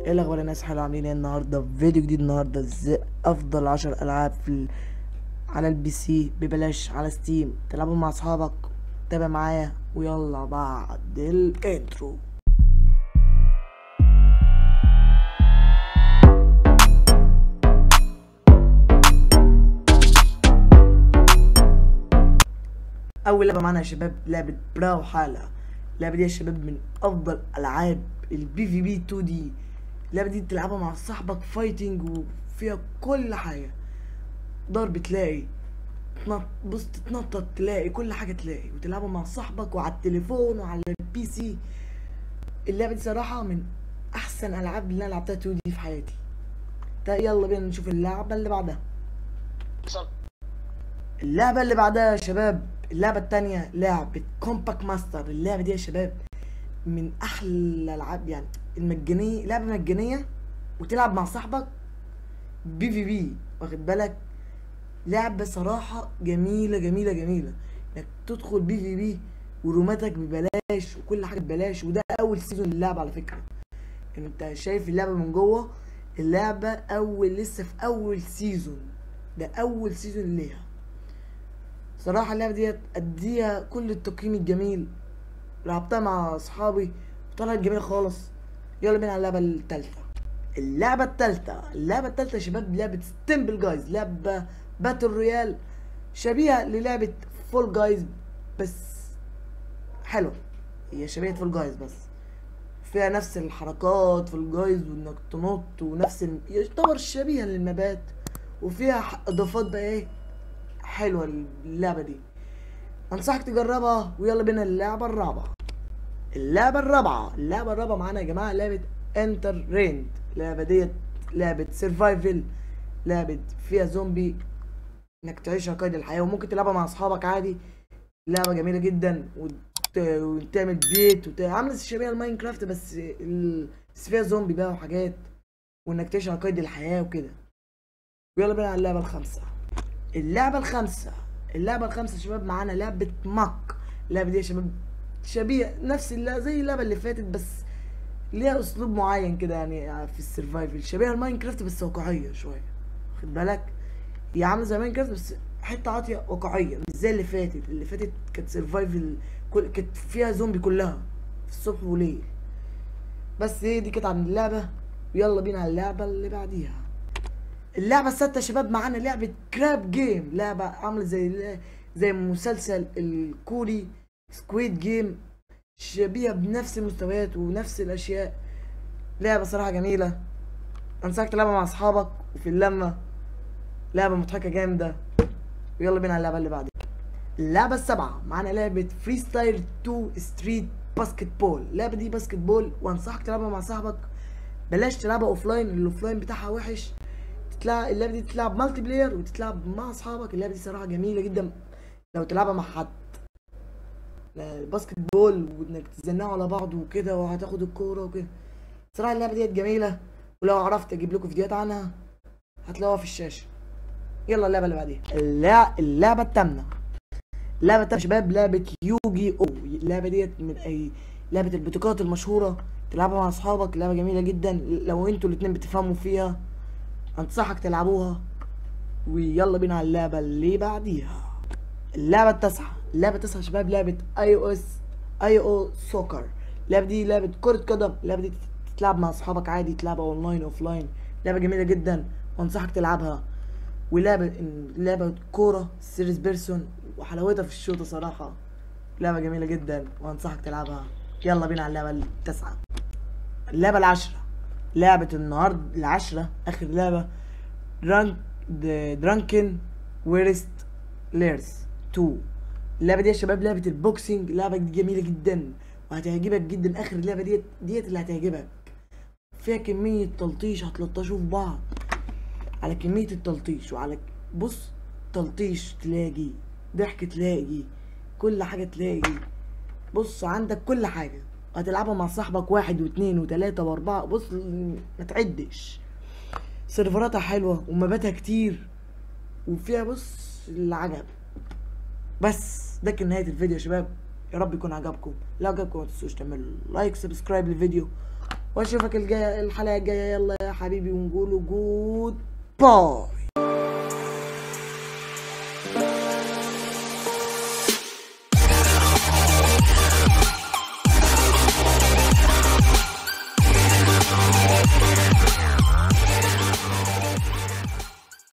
ايه الاخبار يا ناس؟ حلو، عاملين ايه النهارده؟ في فيديو جديد النهارده، ازاي افضل 10 العاب على ال PC ببلاش على Steam تلعبوا مع اصحابك. تابع معايا ويلا بعد ال intro. اول لعبه معانا يا شباب لعبه Brawlhalla. اللعبة دي يا شباب من افضل العاب ال PvP 2D. اللعبة دي تلعبها مع صاحبك fighting وفيها كل حاجة، ضرب تلاقي، بص تتنطط تلاقي، كل حاجة تلاقي، وتلعبها مع صاحبك وعلى التليفون وعلى ال PC. اللعبة دي صراحة من احسن العاب اللي انا لعبتها 2D في حياتي. يلا بينا نشوف اللعبة اللي بعدها. اللعبة اللي بعدها يا شباب اللعبة التانية لعبة Combat Master. اللعبة دي يا شباب من أحلى الألعاب، يعني المجانية، لعبة مجانية وتلعب مع صاحبك PvP، واخد بالك؟ لعبة صراحة جميلة جميلة جميلة، انك تدخل PvP وروماتك ببلاش وكل حاجة ببلاش. وده أول season للعبة على فكرة، يعني انت شايف اللعبة من جوه، اللعبة أول لسه في أول season، ده أول season ليها. صراحة اللعبة دي اديها كل التقييم الجميل، لعبتها مع اصحابي وطلعت جميلة خالص. يلا بينا على اللعبة التالتة. اللعبة التالتة، اللعبة التالتة يا شباب لعبة Stumble Guys، لعبة battle royale شبيهة للعبة Fall Guys بس حلوة. هي شبيهة Fall Guys بس فيها نفس الحركات Fall Guys وانك تنط ونفس يعتبر شبيهة للمبات، وفيها اضافات بقى ايه حلوة اللعبة دي، انصحك تجربها. ويلا بينا اللعبة الرابعة. اللعبة الرابعة، اللعبة الرابعة معانا يا جماعة لعبه Unturned. اللعبة ديت لعبه survival، لعبه فيها زومبي انك تعيش على قيد الحياة، وممكن تلعبها مع اصحابك عادي. لعبه جميلة جدا وتعمل بيت عامله شبيه ال Minecraft بس بس فيها زومبي بقى وحاجات، وانك تعيش على قيد الحياة وكده. ويلا بينا على اللعبة الخامسة. اللعبة الخامسة، اللعبة الخامسة يا شباب معانا لعبة Muck. اللعبة دي يا شباب شبيه نفس زي اللعبة اللي فاتت بس ليها اسلوب معين كده، يعني في ال survival شبيه ال Minecraft بس واقعية شوية، واخد بالك؟ هي عاملة زي Minecraft بس حتة عاطية واقعية، مش زي اللي فاتت. اللي فاتت كانت survival، كانت فيها زومبي كلها في الصبح وليل. بس ايه دي كانت عن اللعبة. ويلا بينا على اللعبة اللي بعديها. اللعبة السادسة يا شباب معانا لعبة Crab Game. لعبة عاملة زي مسلسل الكوري Squid Game، شبيهة بنفس المستويات ونفس الأشياء. لعبة صراحة جميلة، أنصحك تلعبها مع أصحابك وفي اللمة، لعبة مضحكة جامدة. ويلا بينا على اللعبة اللي بعدها. اللعبة السابعة معانا لعبة Freestyle 2 Street Basketball. اللعبة دي basketball وأنصحك تلعبها مع صاحبك، بلاش تلعبها offline، ال offline بتاعها وحش. اللعبة دي تتلعب multiplayer وتتلعب مع اصحابك. اللعبة دي صراحة جميلة جدا لو تلعبها مع حد، ال basketball وانك تزنقوا على بعض وكده وهتاخد الكورة وكده. صراحة اللعبة دي جميلة، ولو عرفت اجيب لكم فيديوهات عنها هتلاقوها في الشاشة. يلا اللعبة اللي بعديها، اللعبة الثامنة. اللعبة الثامنة يا شباب لعبه Yu-Gi-Oh. اللعبة ديت من اي لعبه البطاقات المشهورة، تلعبها مع اصحابك. لعبه جميلة جدا لو انتوا الاتنين بتفهموا فيها، انصحك تلعبوها. ويلا بينا على اللعبة اللي بعديها. اللعبة التاسعة، اللعبة التاسعة يا شباب لعبه اي او soccer. اللعبة دي لعبه كره قدم، اللعبة دي تتلعب مع اصحابك عادي، تلعبها online offline. لعبه جميلة جدا وانصحك تلعبها. ولعبه لعبه كورة third person وحلاوتها في الشوطه، صراحة لعبه جميلة جدا وانصحك تلعبها. يلا بينا على اللعبة التاسعة. اللعبة العاشرة، لعبة النهارده العاشرة، آخر لعبة Drunken Wrestlers 2. اللعبة دي يا شباب لعبة ال boxing، لعبة جميلة جدا وهتعجبك جدا. آخر لعبة ديت اللي هتعجبك، فيها كمية تلطيش هتلطشوا في بعض، على كمية التلطيش وعلى بص تلطيش تلاقي، ضحك تلاقي، كل حاجة تلاقي، بص عندك كل حاجة. هتلعبها مع صاحبك 1 و2 و3 و4، بص ما تعدش. سيرفراتها حلوة ومباتها كتير وفيها بص العجب. بس ده كان نهاية الفيديو يا شباب، يا رب يكون عجبكم. لو عجبكم ما تنسوش تعملوا like subscribe للفيديو. واشوفك الجاية الحلقة الجاية. يلا يا حبيبي، ونقوله goodbye.